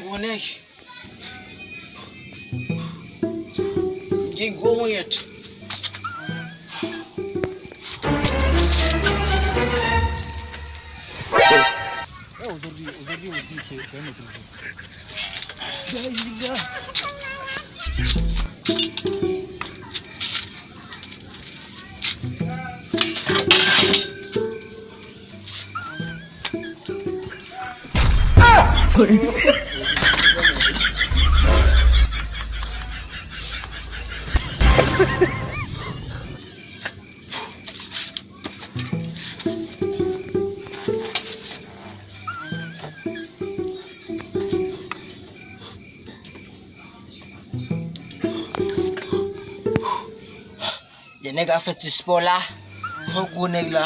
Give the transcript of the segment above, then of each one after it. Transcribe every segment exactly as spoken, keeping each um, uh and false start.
Gwo nèg. Gen gwo monyèt. Eh, aujourd'hui, aujourd'hui aussi, c'est, c'est un autre jour. Lè nèg ap fè ti spò la, fò gwo nèg la.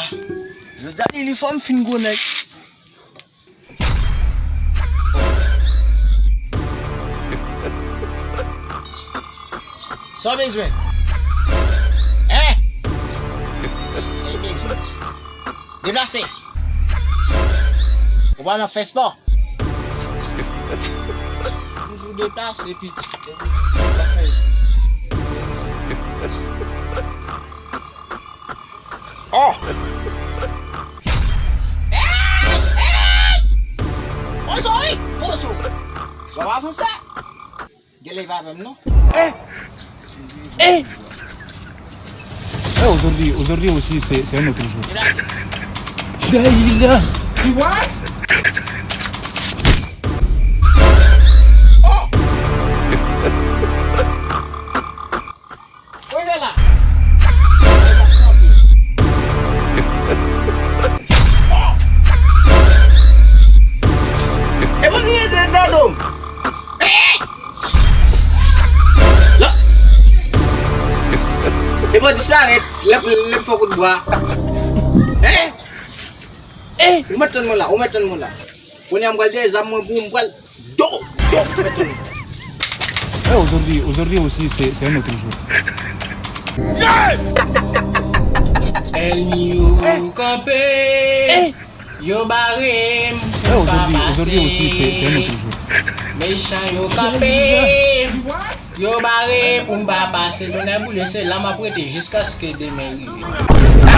Jodi a li, li fò m fin gwo nèg. Sa w bezwen? Hein? Sa w bezwen? Deplase. Ou pa nan fè spò. M sou deplase, epi, epi, oh! Hey! Hey! Pozo, wi! Pozo! W ap avanse? Genlè pa menm non. Eh! Eh! Eh, aujourd'hui, aujourd'hui aussi, c'est, c'est un autre jour. Daïla! What? Oh! Rive la. E pou li rete nan do m. Hey! La. E pou disparèt. Lè, lè m fè kout bwa. Hey! Hey! Ou mèt tann mwen la, ou mèt tann mwen la. Kounye a m pral dèyè zam mwen pou ou, m pral Yo, yo, mèt tann. Eh, aujourd'hui, aujourd'hui aussi, c'est, c'est un autre jour. Ènmi yo kanpe, yo bare m pou m pa pase. Eh, aujourd'hui, aujourd'hui aussi, c'est, c'est un autre jour. Mechan yo kanpe, yo bare pou m pa pase. Tonnè boule, se la m ap rete jiskaske demen rive.